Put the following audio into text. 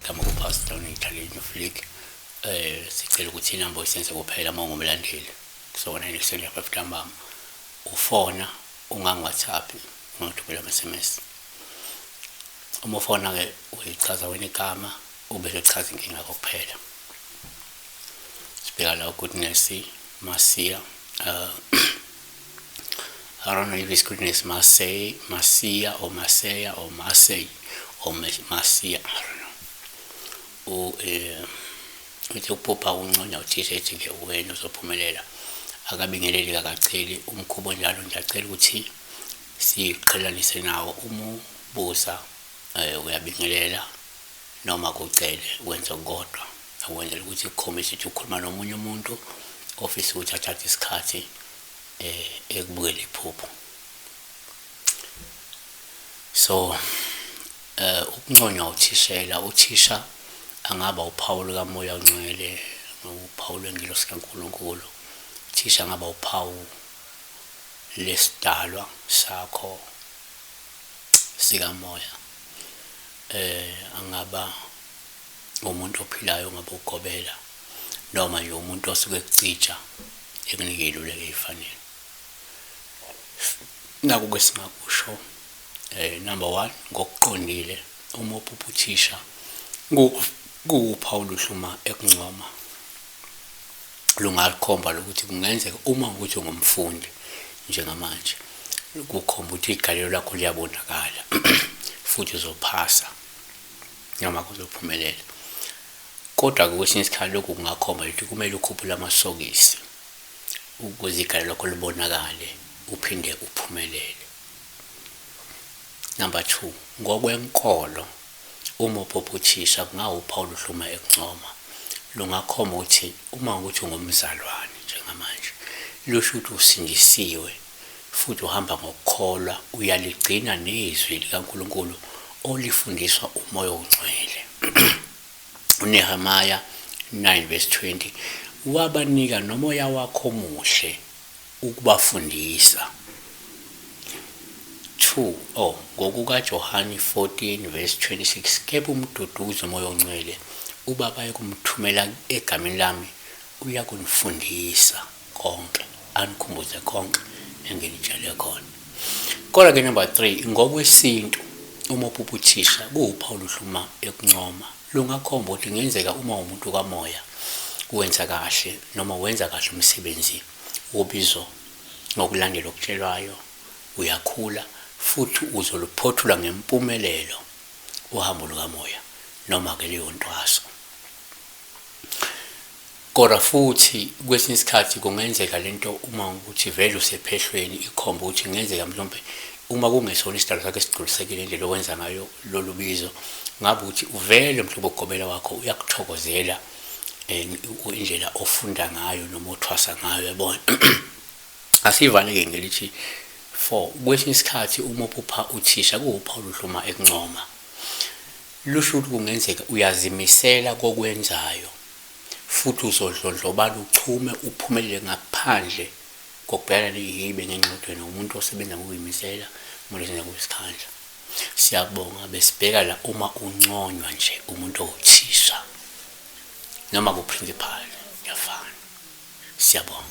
Igama kuPastor Nithaleni Flick. Sicela ukuthi inamba oyisenze kuphela uma ungumlandeli. Kusona ekuseni lapha ntambama. Ufona ungangi-WhatsApp, ungathumela ama-SMS. Uma ufona-ke uyichaza wena igama ube uchaza inkinga yakho kuphela. Sibheka la Goodness Masia. I don't know if it's Goodness Masay, Masia or Masaya or Masay or Masia. I don't know. Uthi ukuphupha unconya uthisha ethi nje wena uzophumelela, akabingeleli akaceli umkhubo njalo. Ngiyacela ukuthi siqhelanise nawo. Uma ubuza uyabingelela noma kucele wenze kodwa akwenzela ukuthi kukhombise ukuthi ukhuluma nomunye umuntu ofisa ukuthi athathe isikhathi ekubukela iphupho. So ukunconywa uthishela, uthisha angaba uphawu lukaMoya oNgcwele, uphawu lwengelosi kaNkulunkulu. Uthisha angaba uphawu lesidalwa sakho sikamoya. Angaba umuntu ophilayo, ongabe ugobela noma nje umuntu osuke ekucija ekunike iy'luleko ey'fanele. Naku-ke singakusho, number one, ngokuqondile uma uphupha uthisha kuwuphawu oluhle uma ekuncoma. Lungakhomba lokuthi kungenzeka uma ukuthi ungumfundi njengamanje, kukhomba ukuthi igalelo lakho liyabonakala futhi uzophasa noma kuzophumelela. Kodwa-ke kwesinye isikhathi lokhu kungakhomba ukuthi kumele ukhuphule amasokisi ukuze igalelo lakho libonakale uphinde uphumelele. Number two, ngokwenkolo uma uphupha uthisha kungawuphawu oluhle uma ekuncoma. Lungakhomba ukuthi uma ukuthi ungumzalwane njengamanje, lusho ukuthi usindisiwe futhi uhamba ngokukholwa, uyaligcina nezwi likaNkulunkulu olifundiswa uMoya oNgcwele. UNehemiah 9 verse 20, wabanika nomoya wakho omuhle ukubafundisa. 2 oh ngokukaJohani 14 verse 26, kepha umduduzi uMoya oNgcwele uBaba ekumthumela egameni lami uyakunifundisa konke, anikhumbuze konke enginitshele khona. Kodwa-ke number 3, ngokwesintu uma uphupha uthisha kuwuphawu oluhle uma ekuncoma. Lungakhomba ukuthi kungenzeka uma umuntu kamoya wenza kahle noma wenza kahle umsebenzi wobizo ngokulandela okutshelwayo, uyakhula futhi uzoluphothula ngempumelelo uhambo lukamoya noma-ke leyo ntwaso. Kodwa futhi kwesinye isikhathi kungenzeka lento uma ukuthi vele usephehlweni ikhomba ukuthi kungenzeka mhlawumbe uma kungesona isidalo sakho esigculisekile indlela owenza ngayo lolu bizo, ngabe ukuthi uvele mhlawumbe ugobela wakho uyakuthokozela indlela ofunda ngayo noma othwasa ngayo, yabona. Asivale-ke ngelithi 4, kwesinye isikhathi uma uphupha uthisha kuwuphawu oluhle uma ekuncoma. Lusho ukuthi kungenzeka uyazimisela kokwenzayo futhi uzodlondlobala uchume uphumelele ngaphandle kokubhekana nehibe ngenxa yokuthi wena umuntu osebenza ngokuyimisela, umuntu osebenza ngokuzikhandla. Siyabonga, besibheka la uma unconywa nje umuntu owuthisha noma ku-principal kuyafana. Siyabonga.